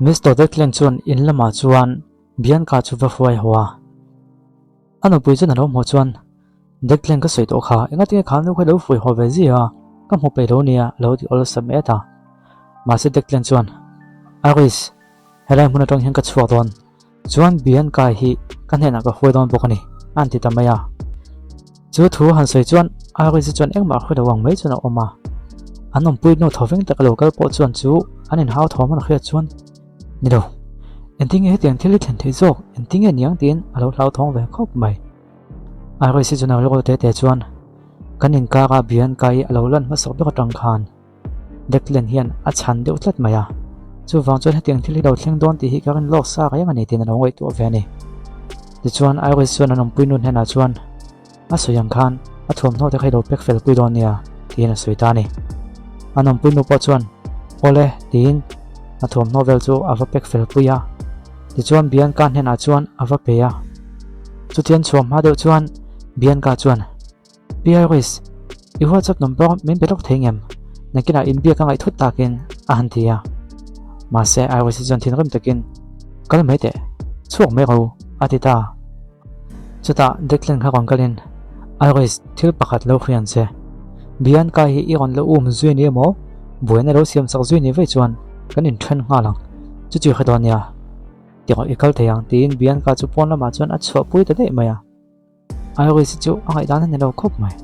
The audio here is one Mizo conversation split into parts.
Mister Declan chuan in lamah chuan Bianca chu va hruai haw a. A nupui chuan a lo hmuh chuan, Declan ka sawi tawh kha, engatinge kha nu kha i lo hruai haw ve zia a, ka hmu peih lo nia, a lo ti awlsam et a. Mahse Declan chuan, Iris, helai hmun atang hian ka chhuak dawn, Chuan Bianca hi ka hnenah ka hruai dawn bawk a ni, a han ti ta mai a. Chu thu han sawi chuan Iris-i chuan engmah a hre lo ang mai chuan a awm a. An awmpui hnu tho veng tak a lo kal pawh chuan chu an inhau thawm an hriat chuan, Ni lo, engtinge hetiang thil hi thlen theih zawk, engtinge niang tiin a lo hlauthawng ve khawp mai. Iris-i chuan a rilru te te chuan, Kan inkara Bianca-i a lo lan hmasak ber atang khan, Declan hian a chhan deuh tlat mai a, chuvang chuan hetiang thil hi lo thleng dawn tih hi ka rin lawk sa reng a ni tiin a lo ngaihtuah ve a ni. Tichuan Iris chuan an awmpui nu hnenah chuan a sawi ang khan a thuamhnaw te kha i lo pack fel pui dawn nia tiin a sawi ta a ni. An awmpui nu pawh chuan Awle tiin a thuamhnaw vel chu a va pack fel pui a, tichuan Bianca hnenah chuan a va pe a. Chutiang chhuah hma deuh chuan Bianca chuan Pi Iris, i WhatsApp number min pe lawk thei ngem? Nakinah inbiak a ngaih thut takin a han ti a. Mahse Iris hi chuan thinrim takin, Kal mai teh, chhuak mai ro, a ti ta. Chutah Declan kha rawn kalin, Iris, thil pakhat lo hrian che. Bianca hi i rawn la um zui ni emaw, buaina lo siamsak zui ni vei chuan kan inthen nghal ang, chu chu i hre dawn nia. Ti rawh i kal thei ang, tiin Bianca chu pawn lamah chuan a chhuahpui ta daih mai a. Iris chu a ngaihdan a ni lo khawp mai.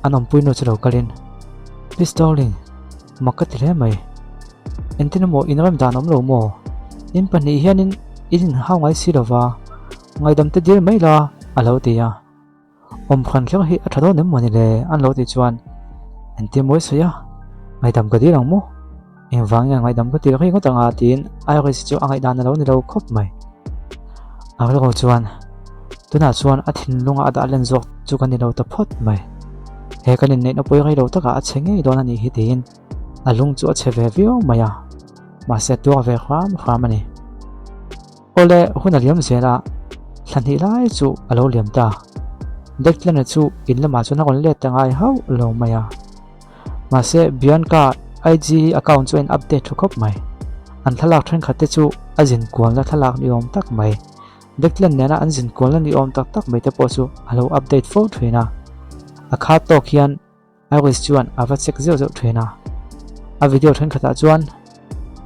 An awmpui nu chu lo kalin, Miss Darling, mak ka ti hle mai. Engtin emaw in rem dan awm lo maw? In pahnih hianin in inhau ngai si lova, ngaihdam te dil mai la, a lo ti a. Awm hran kher hi a tha dawn em maw ni le? an lo ti chuan, Engtin mawi sawi a, ngaihdam ka dil ang maw? Engvang nge ngaihdam ka tir rih ngawt ang a? tiin Iris chu a ngaihdan a lo ni lo khawp mai. A rilru chuan, Tunah chuan a thinlunga a dah len zawk chu ka ni lo ta phawt mai. He kan inneihna pawi rei lo takah a che ngei dawn a nih hi tiin a lung chu a che ve viau mai a, mahse a tuar ve hram hram a ni. Awle, hun a liam zel a, thla hnih lai chu a lo liam ta. Declan-a chu in lamah chuan a rawn let ta ngai hauh lo mai a. Mahse, Bianca IG account chu a in update thu khawp mai. An thlalak thenkhat te chu a zin kualna thlalak ni awm tak mai. Declan nena an zin kualna ni awm tak tak mai te pawh chu a lo update fo thin a. A khat tawk hian Iris chuan a va check zeuh zeuh thin a. A video thenkhatah chuan,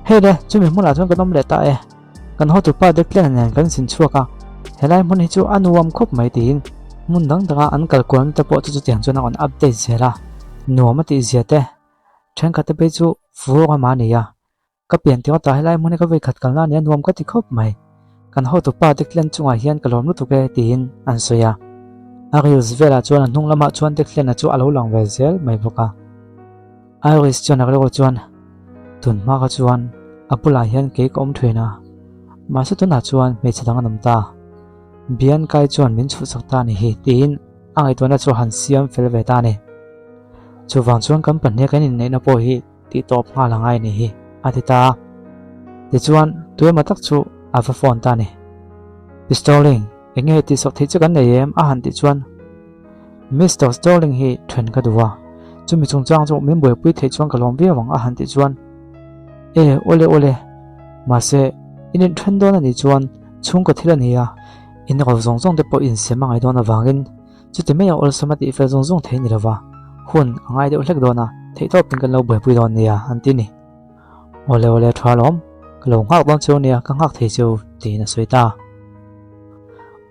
Hei le, chumi hmunah chuan kan awm leh ta e. Kan hotupa Declan nen kan zin chhuak a, helai hmun hi chu a nuam khawp mai tiin hmun dang danga an kal kualna te pawh chu chutiang chuan a rawn update zel a, nuam a tih zia te thenkhat te phei chu fur a mah a ni a, ka pian tirh ata helai hmun hi ka vei khat kalna a nia nuam ka ti khawp mai, kan hotupa Declan chungah hian ka lawm lutuk e tiin an sawi a, a reels velah chuan a hnung lamah chuan Declan-a chu a lo lang ve zel mai bawk a. Iris chuan a rilru chuan, Tun hma kha chuan a bulah hian kei ka awm thin a, mahse tunah chuan hmeichhe dang an awm ta. Bianca-i chuan min chhuhsak ta a ni hi, tiin a ngaihtuahna chu a han siam fel ve ta a ni. Chuvang chuan kan pahnih kan inneihna pawh hi tih tawp nghal a ngai a ni hi, a ti ta a. Tichuan, tuemaw tak chu a va phone ta a ni. Pistoling, eng nge tihsak theih chu kan nei em? a han tih chuan, Mister Sterling hi then ka duh a, chumi chungchang chu min buaipui theih chuan ka lawm viau ang a han tih chuan, E, awle awle, mahse in inthen dawn a nih chuan chhungkaw thil a ni a, in ro zawng zawng te pawh insem a ngai dawn avangin chuti mai a awlsam a tihfel zawng zawng thei ni lova, hun a ngai deuh hlek dawn a, theihtawpin kan lo buaipui dawn nia an ti ni. Awle awle tha lawm, ka lo nghak dawn cheu nia, ka nghak thei cheu tiin a sawi ta.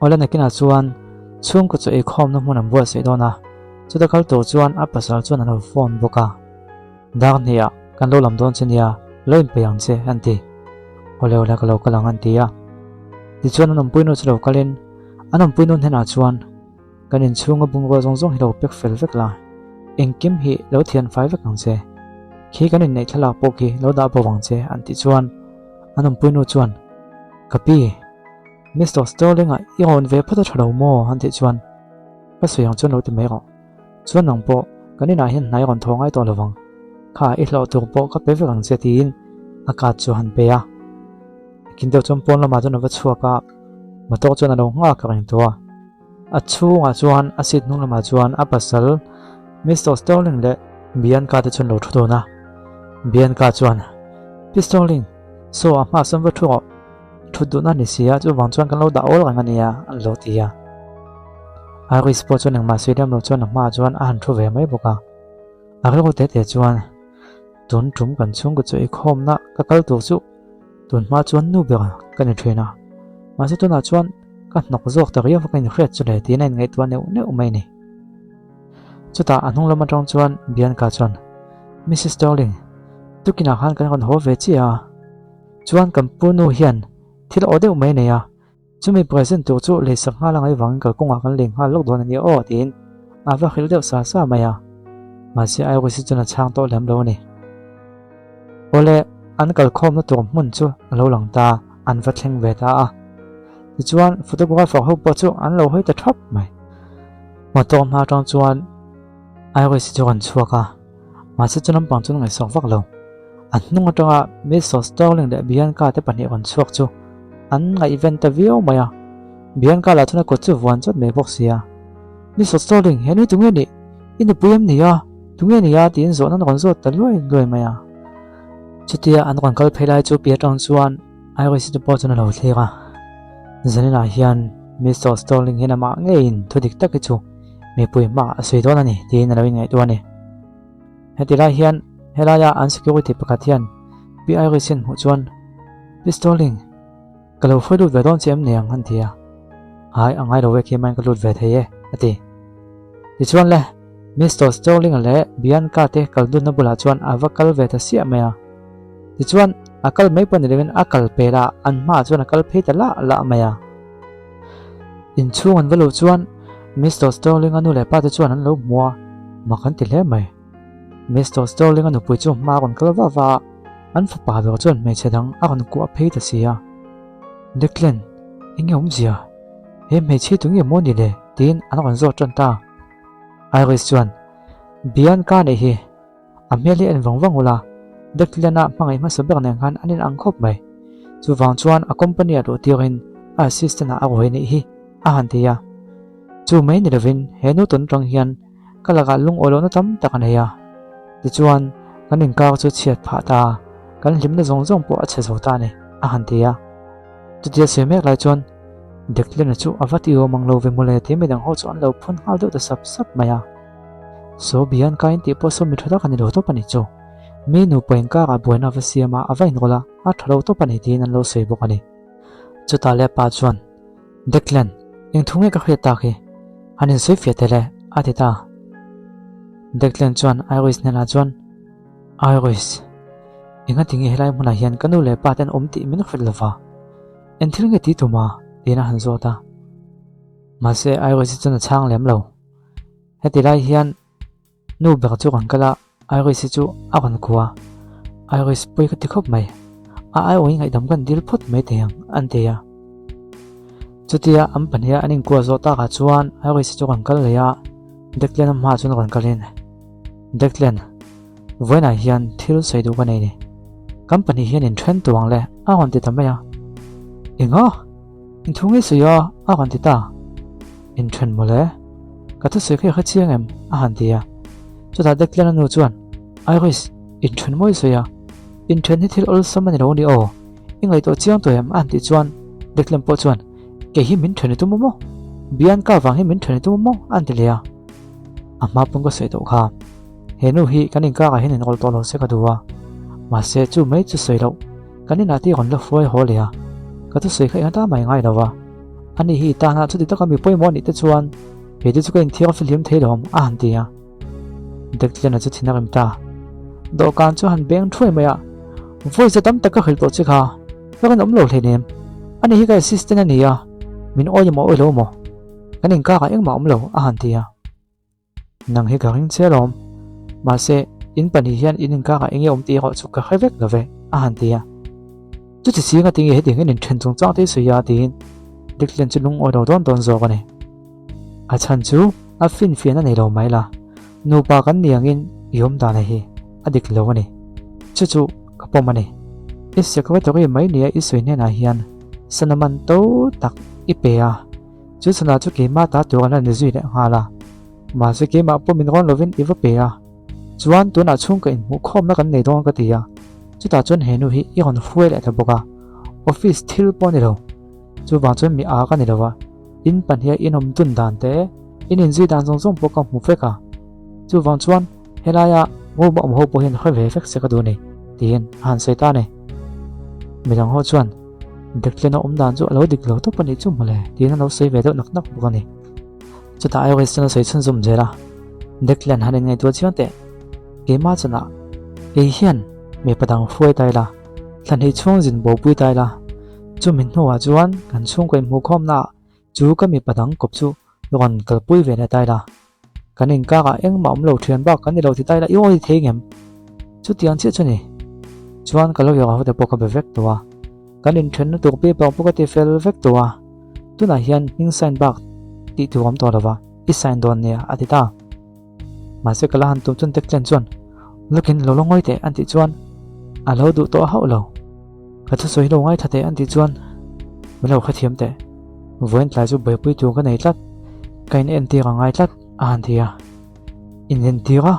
Awle nakinah chuan chhungkaw chu eikhawmna hmun an buatsaih dawn a, chuta kal tur chuan a pasal chuan a lo phone bawk a. Dar hniah kan lo lam dawn che nia, lo inpeih ang che an ti. Awle awle ka lo kal ang an ti a. Tichuan an awmpuinu chu lo kalin an awmpuinu hnenah chuan, Kan inchhunga bungrua zawng zawng hi lo pek fel vek la, engkim hi lo thian fai vek ang che. Khi kan inneih thlalak pawh khi lo dah bo ang che an tih chuan an awmpui nu chuan, Ka pi, Mister Sterling-a i rawn ve phawt a tha lo maw? an tih chuan ka sawi ang chuan lo ti mai rawh. Chuan nang pawh kan inah hian hnai rawn thaw ngai tawh lovang. Kha i hlawh tur pawh ka pe vek ang che tiin a card chu a han pe a. Kin deuh chuan pawn lamah chuan a va chhuak a, motor chuan a lo nghak reng tawh a. A chhungah chuan a seat hnung lamah chuan a pasal Mister Sterling leh Bianca te chuan lo thu dawn a. Bianca chuan, Pi Sterling, Saw, a hmaah sawn va thu rawh. Thut duhna a ni si a, chuvang chuan kan lo dah awl reng a nia, an lo ti a. Iris pawh chuan engmah sawi lem lo chuan a hmaah chuan a han thu ve mai bawk a. A rilru teh teh chuan, Tun tum kan chhungkaw chu eikhawmna ka kal tur chu tun hma chuan nu ber ka ni thin a, mahse tunah chuan ka hnawk zawk ta riau a ka inhriat chu le tiin a inngaihtuah neuh neuh mai a ni. Chutah a hnung lam atang chuan Bianca chuan, Mrs Sterling, tukinah khan kan rawn haw ve chiah a, chuan kan pu nu hian thil aw deuh mai a nei a, Chumi present tur chu leisak nghal a ngaih vangin kalkawngah kan leng nghal lawk dawn a nia aw tiin a va hrilh deuh sa sa mai a. Mahse Iris hi chuan a chhang tawh lem lo a ni. Awle, an kalkhawmna tur hmun chu a lo lang ta, an va thleng ve ta a. Tichuan photographer ho pawh chu an lo hawi ta thap mai. Motor hma atang chuan Iris hi chu rawn chhuak a. Mahse chu lampang chuan ngaihsak vak lo. A hnung atanga Mister Sterling leh Bianca te pahnih rawn chhuak chu an ngaihven ta viau mai a. Bianca lah chuan a kut chu vuan chawt mai bawk si a. Mister Sterling, he nui tunge nih? I nupui em ni a? Tunge ni a? tiin zawhna an rawn zawt ta luai luai mai a. Chutia an rawn kal phei lai chu pi atang chuan Iris te pawh chuan a lo thlir a. Zaninah hian Mister Sterling hian amah ngeiin thu dik tak hi chu mipui hmaah a sawi dawn a ni tiin a lo inngaihtuah a ni. Heti lai hian helaia an security pakhat hian Pi Iris hian hmuh chuan Pi Sterling, ka lo hruai lut ve dawn che em ni ang an ti a. Hai, a ngai lo e khiamain ka lut ve thei e a ti. Tichuan le, Mister Sterling leh Bianca te kal dunna bulah chuan a va kal ve ta siah mai a. Tichuan, a kal mai pawh ni lovin a kal pel a, an hmaah chuan a kal phei ta lah lah mai a. Inchhung an va loh chuan Mister Sterling-a nu leh pa te chuan an lo hmu a, mak an ti hle mai. Mister Sterling-a nupui chu hma a rawn kal va va a, an fapa ber chuan hmeichhe dang a rawn kuah phei ta si a. Declan, eng nge awmzia? He hmeichhe tu nge maw ni le? tiin an rawn zawt tan ta. Iris chuan, Bianca nih hi. A hmel hi en vang vang ula, Declan-a hmangaih hmasa ber nen khan an inang khawp mai. Chuvang chuan a company-a luh tirin a assistant-ah a ruai nih hi, a han ti a. Chu mai ni lovin he nu tawn atang hian ka lakah lungawi lohna tam tak a nei a. Tichuan, kan inkar chu chhiat phah ta, kan hlimna zawng zawng pawh a chhe zo ta a ni, a han ti a. Chutia sawi mek lai chuan Declan-a chu a va ti awm ang lo ve mawle tih midang ho chu an lo phun nghal deuh ta sap sap mai a. Saw bian ka intih pawh saw mi tha tak a ni lo tawp a ni chu. Mi nupa inkarah buaina a va siam a, a va inrawlh a, a tha lo tawp a ni tiin an lo sawi bawk a ni. Chutah leh pa chuan, Declan, eng thu nge ka hriat tak hi? Han insawi fiah tel e, a ti ta. Declan chuan Iris hnenah chuan, Iris, engati nge helai hmunah hian ka nu leh pa te an awm tih min hrilh lova? Eng thil nge ti tum a? tiin a han zawt a. Mahse Iris hi chuan a chhang lem lo. Heti lai hian nu ber chu rawn kal a, Iris hi chu a rawn kua. Iris pawi ka ti khawp mai. A aiawhin ngaihdam kan dil phawt mai thei ang, an ti a. Chutia an pahniha an inkuah zawh takah chuan Iris hi chu rawn kal leh a, Declan a hmaah chuan rawn kalin, Declan, vawiinah hian thil sawi duh ka nei ni. Kan pahnih hian inthen tu ang le, a rawn ti ta mai a. Enga? Inthu ngei sawi a, a rawn ti ta. Inthen mawle, ka thusawi kha i hre chiang em? a han ti a. Chutah Declan-a nu chuan, Iris, inthen mawi sawi a, inthen hi thil awlsam a ni lo a ni aw, i ngaihtuah chiang tawh em? a han tih chuan Declan pawh chuan, Kei hi min then i tum a maw? Bianca vang hi min then i tum a maw? a han ti leh a. A hma pawn ka sawi tawh kha, he nu hi kan inkarah hian inrawlh tawh lo se ka duh a, mahse chu mai chu sawi loh. Kan inah te rawn la hruai haw leh a, ka thusawi kha engata mai ngai lo va. Ani hi i tana chuti taka mi pawimawh anih te chuan kei te chu ka inthiar fihlim thei lo a han ti a. Declan-a chu thin a rem ta. Dawhkan chu a han beng thuai mai a, Vawi za tam tak ka hrilh tawh che kha, ka rawn awm lo hleinem. Ani hi ka assistant a ni a, min awi emaw awi lo maw? Kan inkakah engmah awm lo a han ti a. Nang hi ka ring che alawm. Mahse, in pahnih hian in inkakah enge awm tih erawh chu ka hre vek lo ve, a han ti a. Chuti si nga tinge hetiang hian inthen chungchang te i sawi a tiin Declan chu lungawi lo dawn dawn zawk a ni. A chhan chu a finfiahna nei lo mai la, nupa kan ni angin i awm dan hi a dik lo a ni. Chu chu ka pawm a ni. I secretary mai nia i sawi hnenah hian sana man to tak i pe a. Chu chhanah chu keimah ta tur an la ni zui leh nghal a, mahse keimah pawh min rawn lovin i va pe a, chuan tunah chhungka inhmuhkhawmna kan nei dawn ka ti a. Chutah chuan he nu hi i rawn hruai leh ta bawk a, office thil pawh a ni lo. Chuvang chuan mi â ka ni lo va, in pahniha in awm dun dan te, in inzui dan zawng zawng pawh ka hmu vek a. Chuvang chuan helaia room a awm ho pawh hian hre ve vek se ka duh a ni, tiin a han sawi ta a ni. Midang ho chuan Declan-a awm dan chu a lo dik lo tawp a nih chu mawle, tiin a lo sawi ve deuh nak nak bawk a ni. Chutah Iris chuan a sawi chhunzawm zel a, Declan han inngaihtuah chiang teh, keimah chanah kei hian mipa dang hruai ta ila, thla hnih chhung zin bopui ta ila, chumi hnuah chuan kan chhungkaw inhmuhkhawmnaah chu ka mipa dang kawp chu rawn kalpui ve leh ta ila, kan inkakah engmah awm lo thian bak kan ni lo ti ta ila i awi thei ngem? Chutiang chiah chu ni. Chuan ka lo iawh ho te pawh ka be vek tawh a. Kan inthen lutuk paper pawh ka ti fel vek tawh a, tunah hian hming sign bak tih tur awm tawh lo va, i sign dawn nia a ti ta. Mahse ka la han tum chuan Declan chuan Lawkin lo la ngawi teh an tih chuan a lo duh tawh hauh lo. Ka thusawi hi lo ngaithla teh an tih chuan min lo hrethiam teh, vawiin tlai chu buaipui tur ka nei tlat, ka in entir a ngai tlat a han ti a. In entir a?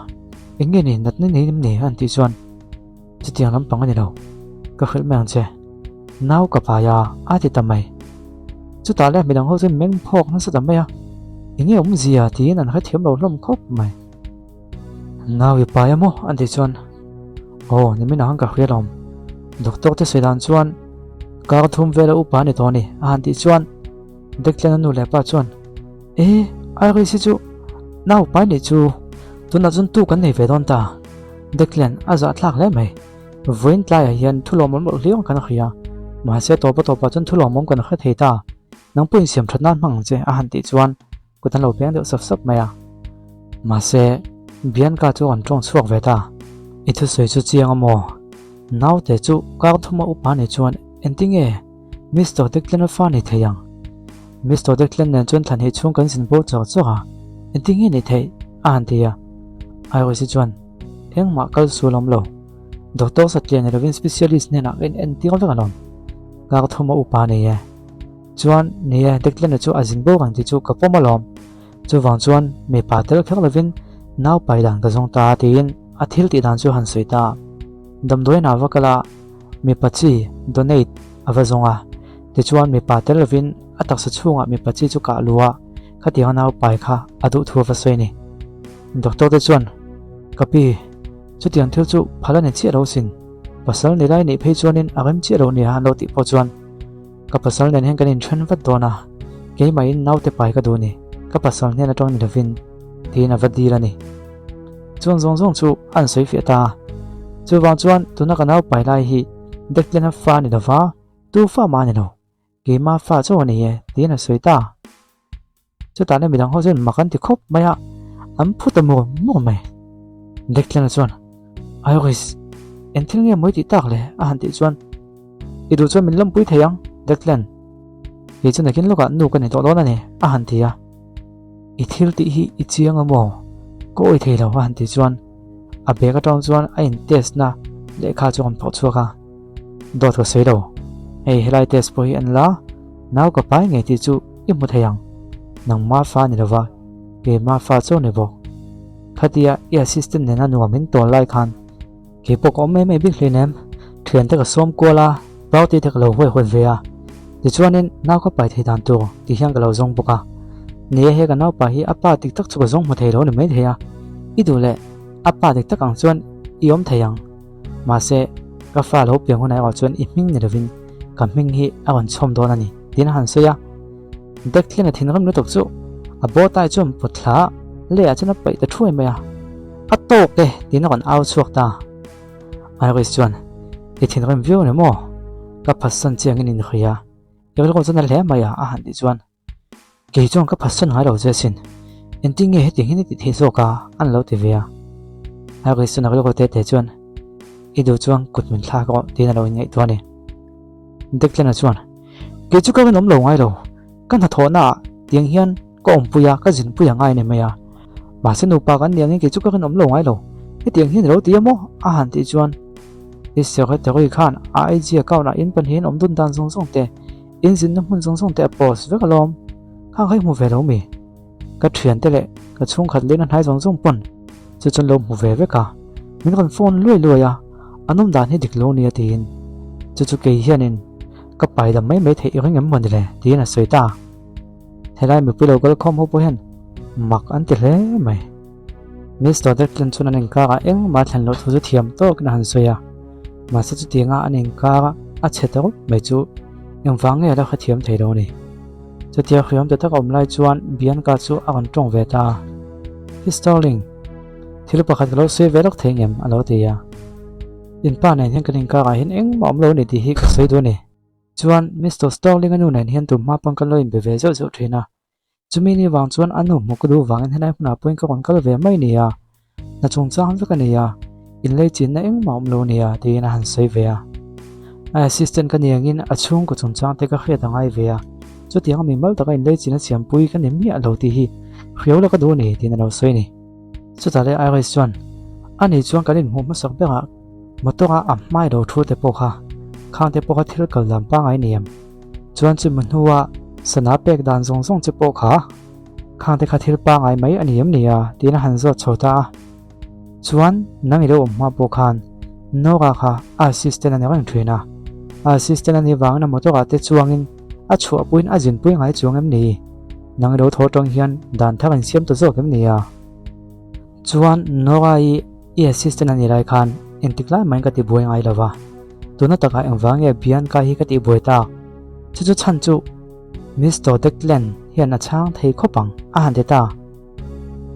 Eng nge ni natna nei em ni an tih chuan Chutiang lampang a ni lo, ka hrilh mai ang che. Nau ka pai a, a ti ta mai. Chutah leh midang ho chuan meng phawk nasa ta mai a, Eng nge awmzia tiin an hrethiam lo hlawm khawp mai. Nau i pai a maw? an tih chuan, Aw, nimin ah khan ka hria lawm. Doctor te sawi dan chuan kar thum vela upa a ni tawh a ni, a han tih chuan Declan a nu leh pa chuan, E, Iris hi chu nau pai nih chu, tunah chuan tu kan nei ve dawn ta. Declan a zahthlak hle mai. Vawiin tlaiah hian thu lawmawm loh hliau kan hria. Mahse tawpa tawpah chuan thu lawmawm kan hre thei ta. Nang pawhin siam that nan hmang ang che a han tih chuan kut an lo beng deuh sap sap mai a. Mahse Bianca chu an tawng chhuak ve ta. I thusawi chu chiang a maw? Naute chu kar thuma upa nih chuan engtinge Mister Declan a fa ni thei ang? Mister Declan nen chuan thlan hih chhung kan zin bo chawk chawk a, engtinge ni theih? a han ti a. Iris hi chuan, Engmah kal sual awm lo. Doctor satliah ni lovin specialist hnenah ka in entir vek alawm. Kar thuma upa nei e. Chuan, ni e, Declan-a chu a zin bo reng tih chu ka pawm alawm. Chuvang chuan mipa tel kher lovin nau pai dan ka zawng ta tiin a thil tih dan chu han sawi ta. Damdawiin ah va kal a, mipa chi donate a va zawng a, tichuan mipa tel lovin a taksa chhungah mipa chi chu kah luh a, khatianga nau pai kha a duh thu a va sawi a ni. Doctor te chuan, Ka pi, chutiang thil chu phal a ni chiah lo sin, pasal ni lai nih phei chuanin a rem chiah lo nia an lo tih pawh chuan, Ka pasal nen hian kan inthen vat dawn a, keimahin naute pai ka duh ni, ka pasal hnen atang ni lovin, tiin a va dil a ni. Chuan zawng zawng chu a an sawi fiah ta a. Chuvang chuan tuna ka nau pai lai hi Declan-a fa a ni lova, tu fa mah a ni lo, keima fa chauh a ni e, tiin a sawi ta. Chutah nia midang ho chuan mak an ti khawp mai a, an phu ta mur mur mai. Declan-a chuan, Iris, eng thil nge mawi tih tak le? a han tih chuan, I duh chuan min lawmpui thei ang, Declan. Kei chu nakin lawkah nu ka ni tawh dawn a ni, a han ti a. I thil tih hi i chiang a maw? Ka awi thei lo, a han tih chuan a bag atang chuan a in test na lehkha chu a rawn phawrh chhuak a. Dawt ka sawi lo, hei helai test pawh hi an la, nau ka pai ngei tih chu i hmu thei ang. Nangma fa ni lova, keima fa chauh ni bawk. Khatia i assistant nena nuam in tawn lai khan kei pawh ka awm mai mai bik hlei nem, thiante ka sawm kual a, party te ka lo huaihawt ve a, tichuanin nau ka pai thei dan tur tih hian ka lo zawng bawk a. Ni e, he ka naupa hi a pa dik tak chu ka zawng hmu thei lo ni mai thei a, i duh leh a pa dik tak ang chuan i awm thei ang. Mahse, ka fa lo piang hunah erawh chuan i hming ni lovin ka hming hi a rawn chhawm dawn a ni, tiin a han sawi a. Declan-a thinrim lutuk chu a bawtai chuan pawt thla a, leiah chuan a paih ta thuai mai a. A tawk e! tiin a rawn au chhuak ta. Iris chuan, I thinrim viau ni maw? Ka phatsan chiang in inhria. I rilru chuan a hle mai a, a han tih chuan. Kei chuan ka phatsan ngai lo che asin. Engtin nge hetiang hian i ti thei zawk a? an lo ti ve a. Iris chuan a rilru te te chuan, I duh chuan kut min thlak rawh tiin a lo inngaihtuah a ni. Declan-a chuan, Kei chu ka rinawm lo ngai lo. Ka hnathawhna ah tiang hian ka awmpui a, ka zinpui a ngai a ni mai a. Mahse nupa kan nih angin kei chu ka rinawm lo ngai lo. Hetiang hian i lo ti a maw? a han tih chuan i secretary khan a IG account ah in pahnihin awm dun dan zawng zawng te, in zinna hmun zawng zawng te a post vek alawm. Khang kha i hmu ve lo mi? Ka thiante leh ka chhungkhat lehna hnai zawng zawng pawn chu chuan lo hmu ve vek a, min rawn phone luai luai a. An awm dan hi dik lo nia tiin chu chu kei hianin ka pai dam mai mai theih i ring em maw ni le tiin a sawi ta. Helai mipui lo kal khawm ho pawh hian mak an ti hle mai. Mister Declan chuan an inkarah engmah a thlen loh thu chu thiam tawkin a han sawi a, mahse chutianga an inkara a chhe ta rup mai chu engvang nge a la hrethiam thei lo a ni. Chutia hriam ta tak a awm lai chuan Bianca chu a rawn tawng ve ta a, Hi Sterling, thil pakhat ka lo sawi ve lawk thei ngem? a lo ti a. In pa nen hian kan inkarah hian engmah awm lo a ni tih hi ka sawi duh a ni. Chuan Mister Sterling-a nu nen hian tum hma pawn kan lo inbe ve zeuh zeuh thin a. Chumi ni vang chuan a nu hmuh ka duh vangin helai hmunah pawhin ka rawn kal ve mai nia, hna chungchang vek a ni a, inlei chinna engmah awm lo nia tiin a han sawi ve a. A assistant ka ni angin a chhungkaw chungchang te ka hriat a ngai ve a, chutiang a mimal taka inlei chinna siampui ka ni miah lo tih hi hriau la ka duh a ni tiin a lo sawi a ni. Chutah leh Iris chuan, Ani chuan kan inhmuh hmasak berah motor-a a hmai lo thu te pawh kha, khang te pawh kha thil kal dan pangngai ni em? Chuan chumi hnua sana pek dan zawng zawng che pawh kha, khang te kha thil pangngai mai a ni em ni a? tiin a han zawt chho ta a. Chuan nang i lo awm hma pawh khan Nora kha a assistant a ni reng thin a, a assistant a nih vangin a motor-ah te chuangin a chhuahpuiin a zinpui ngai chuang em ni? Nang i lo thaw tawng hian dan thar insiam ta zawk em ni a? Chuan Nora i i assistant a nih lai khan engtik lai mahin ka tibuai ngai lo va, tuna takah engvang nge Bianca hi ka tihbuai tak? Chu chu chhan chu Mister Declan hian a chhang thei khawp ang a han ti ta.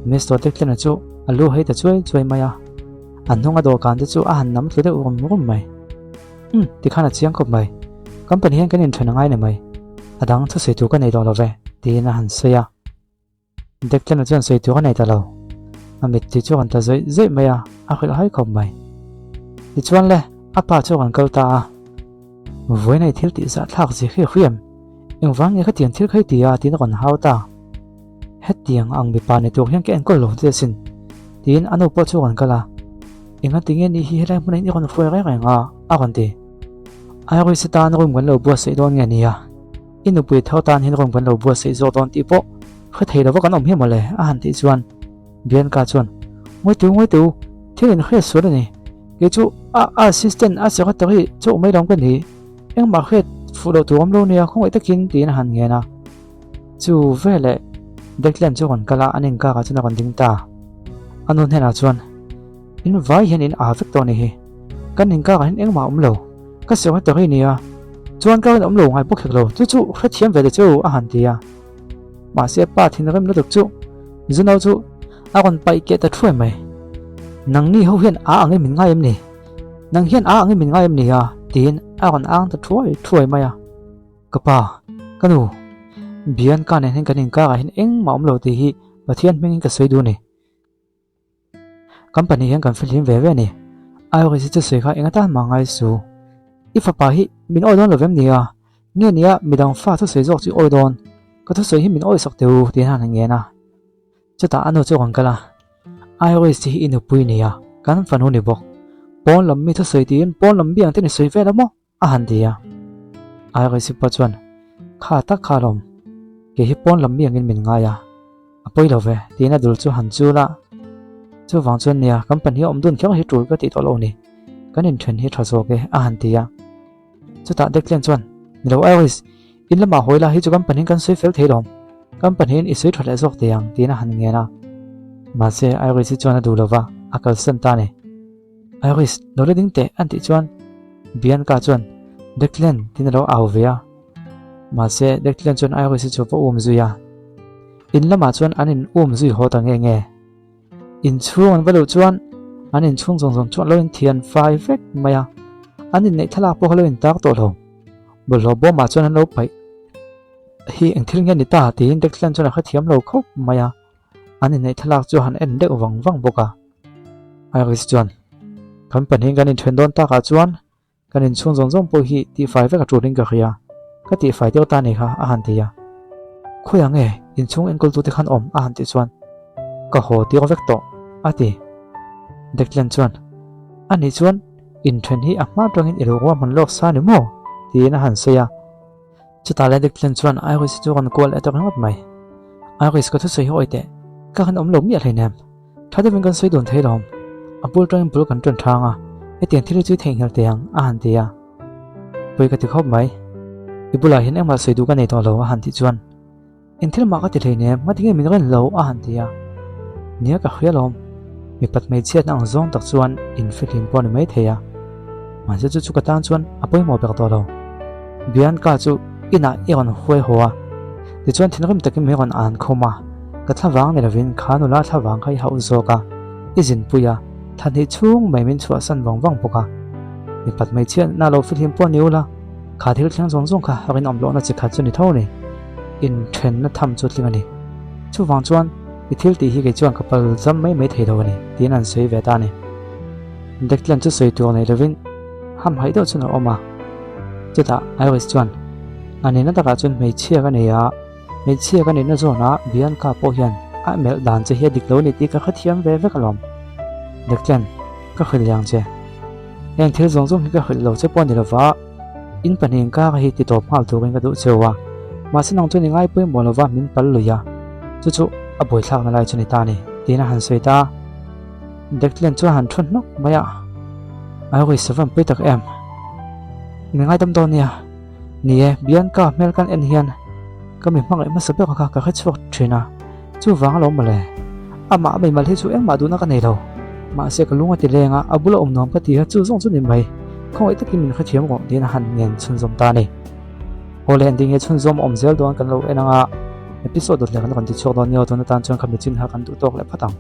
Mister Declan-a chu a lu hei ta chuai chuai mai a, a hnunga dawhkan te chu a han nam thlu deuh rum rum mai. Umm, tikhan a chiang khawp mai. Company hian kan inthen a ngai ni mai. A dang thusawi tur ka nei tawh lo ve, tiin a han sawi a. Declan-a chuan sawi tur a nei ta lo. A mittui chu a rawn ta zawih zawih mai a, a hrilh hai khawp mai. Tichuan le, a pa chu a rawn kal ta a. Vawiin a i thil tih zah thlak zia khi a hriam. Engvang nge khatiang thil kha i ti a? tiin a rawn hau ta. Hetiang ang mipa ni tur hian ka enkawl lo che asin, tiin a nu pawh chu a rawn kal a. Engati nge ni hi helai hmunah hian i rawn hruai reng reng a? a rawn ti. Iris tan room kan lo buatsaih dawn nge nia? I nupui thar tan hian room kan lo buatsaih zawk dawn tih pawh hre thei lova kan awm hi mawle, a han tih chuan Bianca chuan, Ngawi tu, ngawi tu, thil in hriat sual a ni. Kei chu a assistant a secretary chauh mai lawm ka ni. Engmah hriat fuh loh tur awm lo nia, khawngaih takin, tiin a han ngen a. Chu veleh Declan chu a rawn kal a, an inkakah chuan a rawn ding ta. A nu hnenah chuan, In vai hian in aa vek tawh a ni hi. Kan inkakah hian engmah a awm lo. Ka secretary nia, chuan ka rinawm lo ngai bawk hek lo. Chu chu hrethiam ve ta che u, a han ti a. Mahse pa thinrim lutuk chu Zuno chu a rawn paih keh ta thuai mai. Nangni ho hian aa angin min ngai em ni? Nang hian aa angin min ngai em ni a? tiin a rawn ang ta thuai thuai mai a. Ka pa, ka nu, Bianca nen hian kan inkarah hian engmah awm lo tih hi Pathian hmingin ka sawi duh a ni. Kan pahnih hian kan fihlim ve ve a ni. Iris hi chu sawi kha eng atan mah ngai su. I fapa hi min awi dawn lo vem nia? Nge nia midang fa thusawi zawk chu i awi dawn? Ka thusawi hi min awi sak teh u tiin a han ngen a. Chutah a nu chu a rawn kal a, Iris hi i nupui nia, kan fanu ni bawk. Pawn lam mi thusawi tiin pawn lam biang te ni sawi vel a maw? A han ti a. Iris pawh chuan, Kha tak kha alawm, kei hi pawn lam mi angin min ngai a, a pawi lo ve, tiin a dul chu han chul a. Chuvang chuan nia, kan pahnih awm dun kher hi tul ka tih tawh lo ni, kan inthen hi tha zawk e, a han ti a. Chutah Declan chuan, Ni lo Iris, in lamah hawi la hi chu kan pahnihin kan sawi fel thei lawm, kan pahnihin i sawi tha leh zawk thei ang, tiin a han ngen a. Mahse, Iris-i chuan a duh lo va, a kalsan ta a ni. Iris, lo la ding teh an tih chuan Bianca chuan Declan tiin a lo au ve a. Mahse Declan chuan Iris hi chu va um zui a. In lamah chuan an in um zui haw ta nge nge. Inchhung an va luh chuan an inchhung zawng zawng chu an lo inthian fai vek mai a. An inneih thlalak pawh kha lo intar tawh lo. Bawlhhlawh bawmah chuan an lo paih hi eng thil nge ni ta tiin Declan chuan a hrethiam lo khawp mai a. An inneih thlalak chu han en deuh vang vang bawk a. Iris chuan, Kan pahnihin kan inthen dawn takah chuan kan inchhung zawng zawng pawh hi tihfai vek a tulin ka hria, ka tihfai deuh ta ni kha, a han ti a. Khawiah nge inchhung enkawltute khan awm? a han tih chuan, Ka haw tir vek tawh, a ti. Declan chuan, Anih chuan inthen hi a hma atangin i lo ruahman lawk sa ni maw? tiin a han sawi a. Chutah leh Declan chuan Iris chu a rawn kual leh ta ringawt mai. Iris ka thusawi hi awi teh, ka han awm lo miah hleinem. Tha deuhin kan sawi dun thei lawm. A bul tangin bul kan ṭan ṭhang a. Hetiang thil hi chu i theihnghilh teh ang, a han ti a. Pawi ka ti khawp mai. I bulah hian engmah sawi duh ka nei tawh lo, a han tih chuan. Eng thil mah ka ti hleinem, ngatinge min rawn lo, a han ti a. Nia ka hria lawm. Mipat hmeichhiatna ang zawng tak chuan infihlim pawh a ni maithei a. Mahse chu chu ka tan chuan a pawimawh ber tawh lo. Bianca chu inah i rawn huai haw a, tichuan thinrim takin min rawn an khum a, ka thlavang ni lovin kha nula thlavang kha i hauh zawk a, i zinpui a, thla hnih chhung mai min chhuahsan vang vang bawk a. Mipat hmeichhiatna lo fihlim pawh ni ula, kha thil thleng zawng zawng kha rinawm lohna chi khat chu ni tho a ni. Inthenna tham chu tling a ni. Chuvang chuan i thil tih hi kei chuan ka pal zam mai mai thei lo a ni, tiin an sawi ve ta a ni. Declan chu sawi tur nei lovin hamhaih deuh chuan a awm a. Chutah Iris chuan, A nihna takah chuan hmeichhia ka nei a, hmeichhia ka nihna zawnah Bianca pawh hian a melh dan che hi a dik lo a ni tih ka hrethiam ve vek alawm. Declan, ka hrilh leh ang che. Heng thil zawng zawng hi ka hrilh lo che pawh a ni lova, in pahnihin kar hi ti tawp nghal turin ka duh cheu a, mahse nang chuan i ngai pawimawh lova min pal lui a, chu chu a buaithlakna lai chu ni ta a ni, tiin a han sawi ta a. Declan chu a han thu hnawk mai a, a rawi sa van pui tak em? Mi ngaidam dawn nia, ni e, Bianca hmel kan en hian ka mi hmangaih hmasa ber kha ka hre chhuak thin a, chuvang alawm mawle. Amah a meimal hi chu engmah duhna ka nei lo, mahse ka lung a ti leng a, a bula awm nuam ka ti a, chu zawng chu ni mai, khawngaih takin min hrethiam rawh tiin a han ngen chhunzawm ta a ni. Aw le, engtin nge chhunzawm a awm zel dawn kan lo en ang a, episode dawt leh kan rawn ti chhuak dawn nia, tun atan chuan kha mi chin kha kan duh tawk leh phawt ang.